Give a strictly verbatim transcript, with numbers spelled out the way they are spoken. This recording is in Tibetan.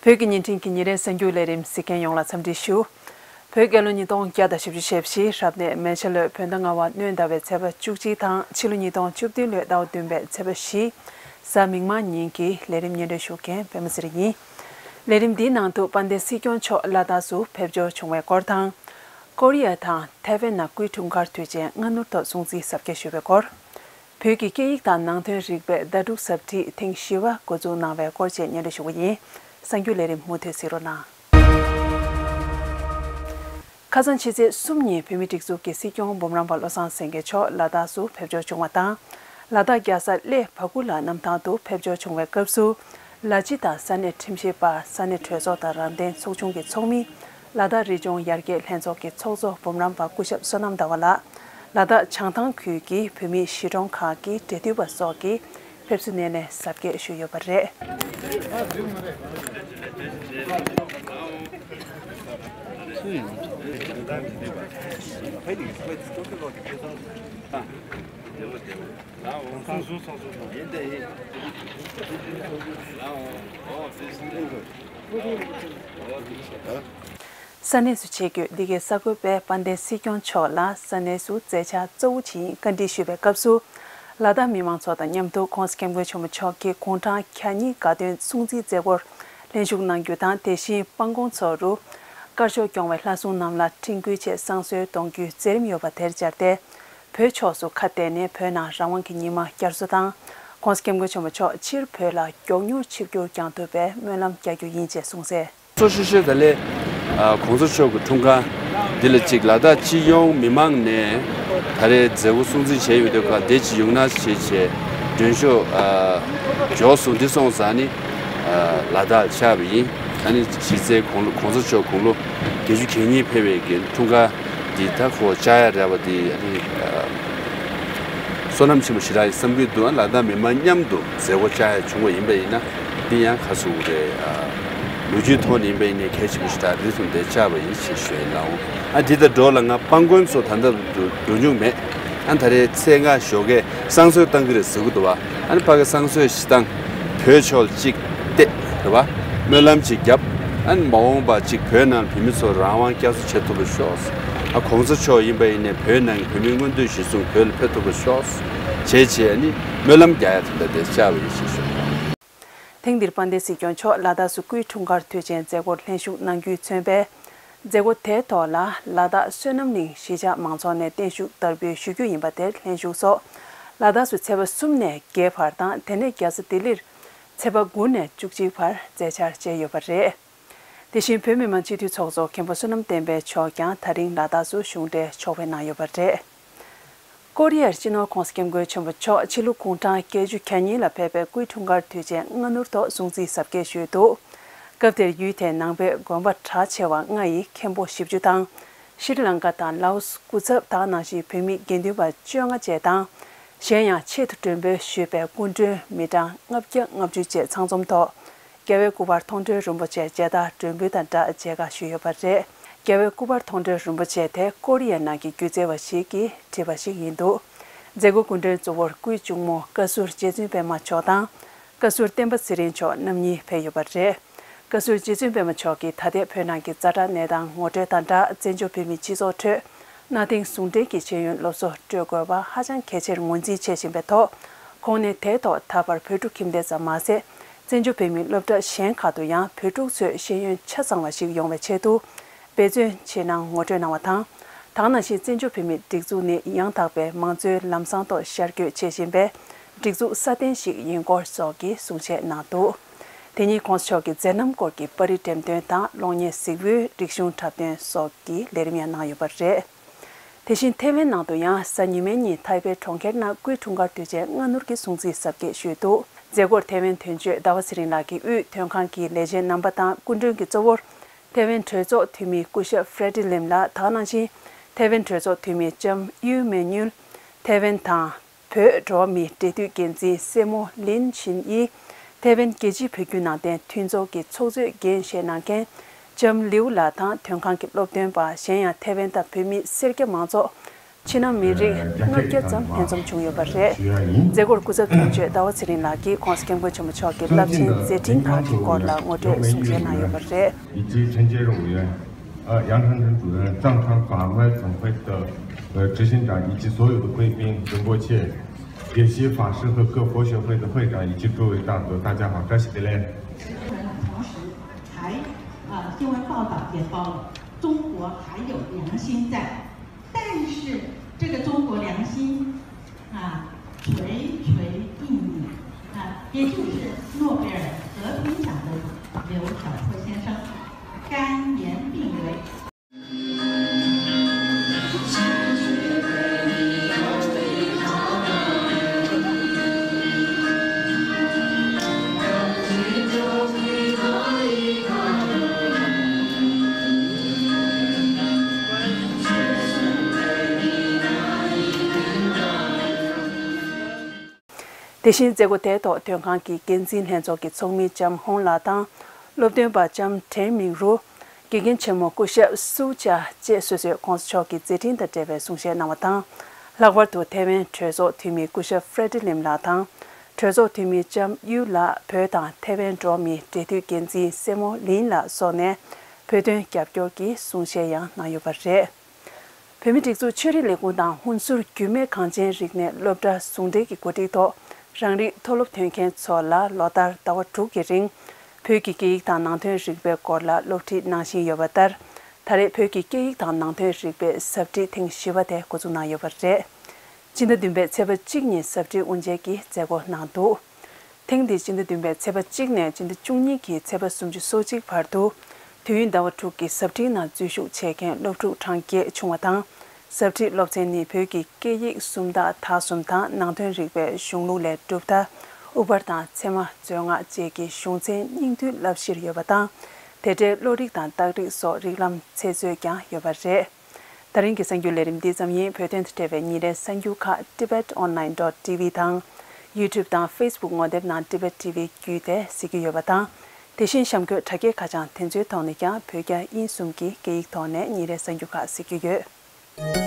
བོད་ཀྱི་བརྙན་འཕྲིན་གྱི་ཉིན་རེའི་གསར་འགྱུར་ལས་རིམ་གཟིགས་མཁན་ཡོངས་ལ་འཚམས་འདྲི་ཞུ། བོད་རྒྱལ་ལོ་ཉིས་སྟོང་བརྒྱ་དང་བཞི་བཅུ་ཞེ་བཞི་རབ་གནས་མེ་བྱ་ལོའི་བོད་ཟླ་ལྔ་པ་སྣྲོན་ཟླ་བའི་ཚེས་པ་བཅུ་གཅིག་དང་ཕྱི་ལོ་ཉིས་སྟོང་བཅུ་བདུན་ལོའི་ཟླ་བ་བདུན་པའི་ཚེས་པ་བཞི། གཟའ་མིག་དམར་ཉིན་གྱི་ལས་རིམ་སྙན་སྒྲོན་ཞུ་མཁན་པད་མ་ཚེ་རིང་ཡིན། ལས་རིམ་འདིའི་ནང་དུ་དཔལ་ལྡན་སྲིད་སྐྱོང་མཆོག་ལ་དྭགས་སུ་ཕེབས་འབྱོར་བྱུང་བའི་སྐོར་དང་། ཀོ་རི་ཡ་དང་ཐའེ་ཝན་ནང་སྐུའི་འཁྲུངས་སྐར་དུས་ཆེན་སྔ་སྣུར་ཐོག་སྲུང་བརྩི་གཟབ་རྒྱས་ཞུས་པའི་སྐོར། བོད་ཀྱི་སྐད་ཡིག་དང་ནང་དོན་རིག་པའི་ཟླ་དྲུག་ཟབ་ཁྲིད་ཐེངས་བཞི་པ་འགོ་འཛུགས་གནང་བའི་སྐོར་བཅས་སྙན་སྒྲོན་ཞུ་གི་ཡིན། གསར་འགྱུར་ལས་རིམ་མུ་མཐུད་གཟིགས་རོགས་གནང་། ཁ་སང་ཕྱི་ཚེས་གསུམ་ཉིན་བོད་མིའི་སྒྲིག་འཛུགས་ཀྱི་སྲིད་སྐྱོང་འབུམ་རམས་པ་བློ་བཟང་སེང་གེ་མཆོག་ལ་དྭགས་སུ་ཕེབས་འབྱོར་བྱུང་བ་དང་། ལ་དྭགས་རྒྱལ་ས་གླེ་བ་གུ་ལ་གནམ་ཐང་དུ་ཕེབས་འབྱོར་བྱུང་བའི་སྐབས་སུ། ལ་སྤྱི་དང་ས་གནས་ཁྲིམས་ཞིབ་པ། ས་གནས་གྲོས་ཚོགས་དང་རང་བདེན་ཚོགས་ཆུང་གི་ཚོགས་མི། ལ་དྭགས་རི་ལྗོངས་ཡར་རྒྱས་ལྷན་ཚོགས་ཀྱི་ཚོགས་གཙོ་འབུམ་རམས་པ་སྐུ་ཞབས་བསོད་ནམས་ཟླ་བ་ལགས། ལ་དྭགས་བྱང་ཐང་ཁུལ་གྱི་བོད་མིའི་གཞིས་གྲོང་ཁག་གི་འབྲེལ་མཐུད་པ་སོགས་ཀྱིས་ཕེབས་བསུ་སྣེ་ལེན་གཟབ་རྒྱས་ཞུས་ཡོད་པ་རེད། ས་གནས་སུ་ཆེད་བསྐྱོད། འདི་གའི་གསར་འགོད་པས་དཔལ་ལྡན་སྲིད་སྐྱོང་མཆོག་ལ་ས་གནས་སུ་མཛད་འཆར་གཙོ་བོ་ཇི་ཡིན་བཀའ་འདྲི་ཞུས་པའི་སྐབས་སུ། ལ་དྭགས་མི་མང་ཚོ་དང་མཉམ་དུ་༸གོང་ས་༸སྐྱབས་མགོན་ཆེན་པོ་མཆོག་གི་དགུང་གྲངས་གྱ་གཉིས་དགའ་སྟོན་སྲུང་བརྩིའི་མཛད་སྒོར་ལྷན་ཞུགས་གནང་རྒྱུ་དང་། དེ་བཞིན་སྤང་གོང་མཚོ་རུ་དཀར་ཕྱོགས་སྐྱོང་བའི་ལྷ་སྲུང་རྣམས་ལ་འཕྲིན་བསྐུལ་ཆེད་བསང་གསོལ་གཏོང་རྒྱུའི་མཛད་རིམ་ཡོད་པ་དེར་བཅར་ཏེ། བོད་ཕྱོགས་སུ་ཁ་གཏད་ནས་བོད་ནང་རང་དབང་གི་ཉི་མ་བསྐྱར་གསོ་དང་། ༸གོང་ས་༸སྐྱབས་མགོན་ཆེན་པོ་མཆོག་ཕྱིར་བོད་ལ་མགྱོགས་མྱུར་ཆིབས་བསྒྱུར་བསྐྱང་ཐུབ་པའི་སྨོན་ལམ་རྒྱག་རྒྱུ་ཡིན་ཅེས་གསུངས་གསལ། གཙོ་ཤོས་ཤོས་ད་ལས་༸གོང་ས་མཆོག་གི་འཁྲུངས་སྐར་འདི་ལ་གཅིག་ལ་དྭགས་སྤྱི་ཡོངས་མི་མང་ནས་ད་རེས་མཛད་སྒོ་སྲུང་བརྩི་བྱས་ཡོད་དུས་ཁ་བདེ་སྐྱིད་ཡོང་ན་ཞེས་བྱས་མགྲོན་ཤོག་འབྱོར་སོང་། འདི་སོང་ཙང་ནི་ལ་དྭགས་ཆགས་པ་ཡིན། ཨ་ནི་གཞི་རྩའི་དགུང་ལོ་༸གོང་ས་མཆོག་དགུང་ལོ་བརྒྱད་ཅུ་གྱ་གཉིས་ཕེབས་པའི་གི་འཁྲུངས་སྐར་འདི་ད་ཁོ་བཅར་ཡ་རེད་པ། འདི་ཨ་ནི་བསོད་ནམས་ཆེན་པོ་ཞེ་དྲག་ཡིན་བསམ་གྱི་འདུག་ཨ་ལ་དྭགས་མི་མང་མཉམ་དུ་མཛད་སྒོ་བཅར་ཡ་བྱུང་བ་ཡིན་པ་ཡིན་ན་འདི་ཡང་ཁ་སུ་རེད། ལོ་རྒྱུས་ཐོག་ནས་ཡིན་པ་ཡིན་ནའི་གལ་ཆེན་པོ་ཞེ་དྲག་རེད་གསུངས་ཏེ་བཅར་བ་ཡིན་ཞེས་ཞུ་ཡ་ཡིན་ལགས། ཨ་འདི་ལྟར་འགྲོ་ལ་ང་སྤང་གོང་མཚོ་ད་ལྟ་འགྲོ་མྱོང་མེད། ཨ་ད་རེས་ཚེས་ལྔ་ཞོགས་ཀས་བསང་གསོལ་བཏང་གི་རེད་ཟེར་གི་འདུག་བ། ཨ་ནི་ཕ་གི་བསང་གསོལ་ཞིག་བཏང་། བོད་ཕྱོགས་གཅིག་གཏད་རེད་བ། སྨོན་ལམ་གཅིག་བརྒྱབ། ཨ་ནི་མ་འོངས་པ་གཅིག་བོད་ནང་བོད་མི་ཚོ་རང་དབང་བསྐྱར་གསོ་བྱེད་ཐུབ་པ་ཤོག་ཨ་༸གོང་ས་མཆོག་ཡིན་པ་ཡིན་ནའི་བོད་ནང་གི་བོད་མིའི་མངོན་འདོད་གཞིར་བཟུང་བོད་ལ་ཕེབས་ཐུབ་པ་ཤོག་བྱས་བྱས་ཨ་ནི་སྨོན་ལམ་རྒྱག་ཡ་དེ་འདྲ་དེ་བཅར་བ་ཡིན་ཞེས་ཞུ། ཐེངས་འདིར་དཔལ་ལྡན་སྲིད་སྐྱོང་མཆོག་ལ་དྭགས་སུ་སྐུའི་འཁྲུངས་སྐར་དུས་ཆེན་མཛད་སྒོར་ལྷན་ཞུགས་གནང་རྒྱུས་མཚོན་པའི་མཛད་སྒོ་དེའི་ཐོག་ལ་ལ་དྭགས་བསོད་ནམས་གླིང་གཞིས་ཆགས་མང་ཚོགས་ནས་བརྟན་བཞུགས་དར་འབུལ་ཞུ་རྒྱུ་ཡིན་པ་དེར་ལྷན་ཞུགས་སོགས། ལ་དྭགས་སུ་ཚེས་པ་གསུམ་ནས་བརྒྱད་བར་དང་དེ་ནས་རྒྱལ་ས་ལྡི་ལིར་ཚེས་པ་དགུ་ནས་བཅུ་གཅིག་བར་མཛད་འཆར་བཅས་ཡོད་པ་རེད། དེ་བཞིན་བོད་མི་མང་སྤྱི་འཐུས་ཚོགས་གཙོ་མཁན་པོ་བསོད་ནམས་བསྟན་འཕེལ་མཆོག་ཀྱང་ད་རིང་ལ་དྭགས་སུ་གཞུང་འབྲེལ་ཕྱོགས་ཕེབས་གནང་ཡོད་པ་རེད། ཀོ་རི་ཡར་སྤྱི་ནོར་༸གོང་ས་༸སྐྱབས་མགོན་ཆེན་པོ་མཆོག་ཕྱི་ལོ་དགུང་གྲངས་བརྒྱད་ཅུ་གྱ་གཉིས་ལ་ཕེབས་པའི་སྐུའི་འཁྲུངས་སྐར་དུས་ཆེན་སྔ་སྣུར་ཐོག་སྲུང་བརྩི་གཟབ་རྒྱས་ཞུས་འདུག་སྐབས་དེར་ཡུལ་དེའི་ནང་པའི་དགོན་པ་གྲགས་ཆེ་བ་ལྔ་ཡི་མཁན་པོ་བཞི་བཅུ་དང་། ཤྲི་ལང་ཀ་དང་ལའོ་སི་སྐུ་ཚབ་དག་ནང་བཞིན་བོད་མི་དགེ་འདུན་པ་བཅོ་ལྔ་བཅས་དང་། གཞན་ཡང་ཆེད་དུ་མགྲོན་འབོད་ཞུས་པའི་སྐུ་མགྲོན་མི་གྲངས་ལྔ་བརྒྱ་ལྔ་བཅུ་བཅས་ཚང་འཛོམས་ཐོག་རྒྱལ་བའི་སྐུ་པར་མཐོང་གྲོལ་རིན་པོ་ཆེ་མཇལ་དར་མགྲོན་འབུལ་དང་སྦྲགས་མཇལ་ཁ་ཞུས་ཡོད་པ་རེད། རྒྱལ་བའི་སྐུ་པར་མཐོང་གྲོལ་རིན་པོ་ཆེ་དེ་ཀོ་རི་ཡའི་ནང་གི་སྒྱུ་རྩལ་བ་ཞིག་གིས་བྲིས་པ་ཞིག་ཡིན་འདུག་མཛད་སྒོའི་སྐུ་མགྲོན་གཙོ་བོར་སྐུའི་གཅུང་མོ་བཀའ་ཟུར་རྗེ་བཙུན་པད་མ་མཆོག་དང་། བཀའ་ཟུར་བསྟན་པ་ཚེ་རིང་མཆོག་རྣམ་གཉིས་ཕེབས་ཡོད་པ་རེད། བཀའ་ཟུར་རྗེ་བཙུན་པད་མ་མཆོག་གིས་ད་ལྟའི་བོད་ནང་གི་ཛ་དྲག་གནས་སྟངས་ངོ་སྤྲོད་དང་སྦྲགས། བཙན་བྱོལ་བོད་མིའི་སྤྱི་ཚོགས་ཁྲོད་གནའ་དེང་ཟུང་འབྲེལ་གྱི་ཤེས་ཡོན་སློབ་གསོ་སྤྲོད་དགོས་པ་ཧ་ཅང་གལ་ཆེར་ངོས་འཛིན་བྱེད་བཞིན་པའི་ཐོག་ཁོང་ནས་དེའི་ཐོག་ད་བར་བོད་ཕྲུག་ཁྱིམ་སྡེ་ཙམ་མ་ཟད། བཙན་བྱོལ་བོད་མིའི་སློབ་གྲྭ་གཞན་ཁག་ཏུ་ཡང་བོད་ཕྲུག་ཚོས་ཤེས་ཡོན་ཆ་ཚང་བ་ཞིག་ཡོང་བའི་ཆེད་དུ་འབད་བརྩོན་བྱེད་གནང་ངོ་སྤྲོད་གནང་བ་དང་། དེ་ནང་བཞིན་བཙན་བྱོལ་བོད་མིའི་སྒྲིག་འཛུགས་ནི་ཡང་དག་པའི་མང་གཙོའི་ལམ་བཟང་ཐོག་ཤར་བསྐྱོད་བྱེད་བཞིན་པའི་སྒྲིག་འཛུགས་སྲ་བརྟན་ཞིག་ཡིན་སྐོར་སོགས་ཀྱི་གསུང་བཤད་གནང་འདུག་དེ་ཉིན་༸གོང་ས་མཆོག་གིས་མཛད་རྣམ་སྐོར་གྱི་པར་རིས་འགྲེམས་སྟོན་དང་གློག་བརྙན་གཟིགས་འབུལ། རིག་གཞུང་འཁྲབ་སྟོན་སོགས་ཀྱི་ལས་རིམ་ཡང་གནང་ཡོད་པ་རེད། དེ་བཞིན་ཐེ་ཝན་ནང་དུ་ཡང་གཟའ་ཉི་མའི་ཉིན་ཐའེ་པེ་གྲོང་ཁྱེར་ནང་སྐུའི་འཁྲུངས་སྐར་དུས་ཆེན་སྔ་སྣུར་གྱི་སྲུང་བརྩི་གཟབ་རྒྱས་ཞུས་འདུག་མཛད་སྒོར་ཐེ་ཝན་དོན་གཅོད་ཟླ་བ་ཚེ་རིང་ལགས་ཀྱིས་དབུས་དོན་ཁང་གི་ལས་བྱེད་རྣམ་པ་དང་སྐུ་མགྲོན་གྱི་གཙོ་བོར་ཐེ་ཝན་གྲོས་ཚོགས་འཐུས་མི་སྐུ་ཞབས་ཧྥྲེ་ཌི་ལིམ་ལགས། དེ་ནང་བཞིན་ཐེ་ཝན་གྲོས་ཚོགས་འཐུས་མི་ལྕམ་ཡུའུ་མེ་ཉུལ། ཐེ་ཝན་དང་བོད་འགྲོ་བ་མིའི་འབྲེལ་མཐུད་འགན་འཛིན་སྲས་མོ་ལིན་ཆིན་ཡི། ཐེ་ཝན་རྒྱལ་སྤྱིའི་བོད་བརྒྱུད་ནང་བསྟན་མཐུན་ཚོགས་ཀྱི་ཚོགས་གཙོས་འགན་བཞེས་གནང་མཁན་ལྕམ་ལིའུ་ལགས་དང་དོན་ཁང་གི་སློབ་སྟོན་པ། གཞན་ཡང་ཐེ་ཝན་དང་བོད་མིའི་སེར་སྐྱ་མང་ཚོགས་ ཕྱི་ནང་མི་རིགས་ལྔ་བརྒྱ་ཙམ་ལྷན་འཛོམས་བྱུང་ཡོད་པ་རེད། མཛད་སྒོར་སྐུ་ཚབ་དོན་གཅོད་ཟླ་བ་ཚེ་རིང་ལགས་ཀྱིས་༸གོང་ས་༸སྐྱབས་མགོན་ཆེན་པོ་མཆོག་གི་རླབས་ཆེན་མཛད་འཕྲིན་ཁག་གི་སྐོར་ལ་ངོ་སྤྲོད་གསུང་བཤད་གནང་ཡོད་པ་རེད། 以及陈洁柔委员，呃，杨长春主任，藏传法外总会的，呃，执行长，以及所有的贵宾、仁波切，解析法师和各佛学会的会长，以及诸位大德，大家好，感谢各位。同时还，呃，新闻报道也报了，中国还有良心在。 但是这个中国良心啊，垂垂并矣啊，也就是诺贝尔和平奖的刘晓波先生，肝炎病危。 དེ་བཞིན་མཛད་སྒོ་དེའི་ཐོག་དོན་ཁང་གི་འགན་འཛིན་ལྷན་ཚོགས་ཀྱི་ཚོགས་མི་ལྕམ་ཧོང་ལགས་དང་། སློབ་སྟོན་པ་ལྕམ་ཁྲེན་མིང་རུ། དགེ་རྒན་ཆེན་མོ་སྐུ་ཞབས་སུའུ་ཅཱ་བཅས་སོ་སོས་༸གོང་ས་མཆོག་གི་མཛད་འཕྲིན་དང་འབྲེལ་བའི་གསུང་བཤད་གནང་བ་དང་། ལྷག་པར་དུ་ཐེ་ཝན་གྲོས་ཚོགས་འཐུས་མི་སྐུ་ཞབས་ཧྥྲེ་ཏི་ལིམ་ལགས་དང་། གྲོས་ཚོགས་འཐུས་མི་ལྕམ་གཡུ་ལགས་བོད་དང་ཐེ་ཝན་འགྲོ་བ་མིའི་འབྲེལ་མཐུད་འགན་འཛིན་སྲས་མོ་ལིན་ལགས་སོགས་ནས་བོད་དོན་རྒྱབ་སྐྱོར་གྱི་གསུང་བཤད་ཡང་གནང་ཡོད་པ་རེད། བོད་མིའི་སྒྲིག་འཛུགས་ཆོས་རིག་ལས་ཁུངས་དང་ཧུན་སུར་རྒྱུད་སྨད་གངས་ཅན་རིག་གནས་སློབ་གྲྭ་ཟུང་འབྲེལ་གྱི་གོ་སྒྲིག་ཐོག་རང་རིགས་མཐོ་སློབ་ཐོན་མཁན་ཚོ་ལ་ལོ་ལྟར་ཟླ་བ་དྲུག་གི་རིང་བོད་ཀྱི་སྐད་ཡིག་དང་ནང་དོན་རིག་པའི་སྐོར་ལ་སློབ་ཁྲིད་གནང་བཞིན་ཡོད་པ་ལྟར། ད་རེས་བོད་ཀྱི་སྐད་ཡིག་དང་ནང་དོན་རིག་པའི་ཟབ་ཁྲིད་ཐེངས་བཞི་པ་དེ་འགོ་འཛུགས་གནང་ཡོད་པ་རེད། སྤྱི་ཟླ་བདུན་པའི་ཚེས་པ་གཅིག་ཉིན་ཟབ་ཁྲིད་དབུ་འབྱེད་ཀྱི་མཛད་སྒོ་གནང་འདུག་ཐེངས་འདིའི་སྤྱི་ཟླ་བདུན་པའི་ཚེས་པ་གཅིག་ནས་སྤྱི་ཟླ་བཅུ་གཉིས་ཀྱི་ཚེས་པ་སུམ་ཅུ་སོ་གཅིག་བར་དུ། དུས་ཡུན་ཟླ་བ་དྲུག་གི་ཟབ་ཁྲིད་ནང་འཛུལ་ཞུགས་བྱེད་མཁན་སློབ་ཕྲུག་གྲངས་བརྒྱད་བྱུང་བ་དང་། ཟབ་ཁྲིད་སློབ་ཚན་ནི་བོད་ཀྱི་སྐད་ཡིག་སུམ་རྟགས་དག་གསུམ་དང་ནང་དོན་རིག་པའི་གཞུང་ལུགས་ལས་གྲུབ་མཐའ། དབུ་པར་དང་ཚད་མ། མཛོད་ལྔ་བཅས་ཀྱི་གཞུང་ཚན་སྙིང་བསྡུས་བསླབ་གཞིར་ཡོད་པ་དང་། དེ་འབྲེལ་བློ་རིག་དང་རྟགས་རིགས་སོགས་རིགས་ལམ་ཚེ་མཛོད་ཀྱང་ཡོད་པ་རེད། ད་རིང་གི་གསར་འགྱུར་ལས་རིམ་འདི་ཙམ་ཡིན། བོད་དོན་དང་འབྲེལ་བའི་ཉིན་རེའི་གསར་འགྱུར་ཁག་tibet online dot tv དང་། YouTube དང་Facebook ངོ་དེབ་ནང་Tibet T V བརྒྱུད་དེ་གཟིགས་རྒྱུ་ཡོད་པ་དང་། དེ་བཞིན་གཤམ་འཁོད་དྲ་རྒྱའི་ཁ་བྱང་དེ་ཚོའི་ཐོག་ནས་ཀྱང་བོད་རྒྱ་དབྱིན་གསུམ་གྱི་སྐད་ཡིག་ཐོག་ནས་ཉིན་རེའི་གསར་འགྱུར་ཁག་གཟིགས་རྒྱུ་ཡོད།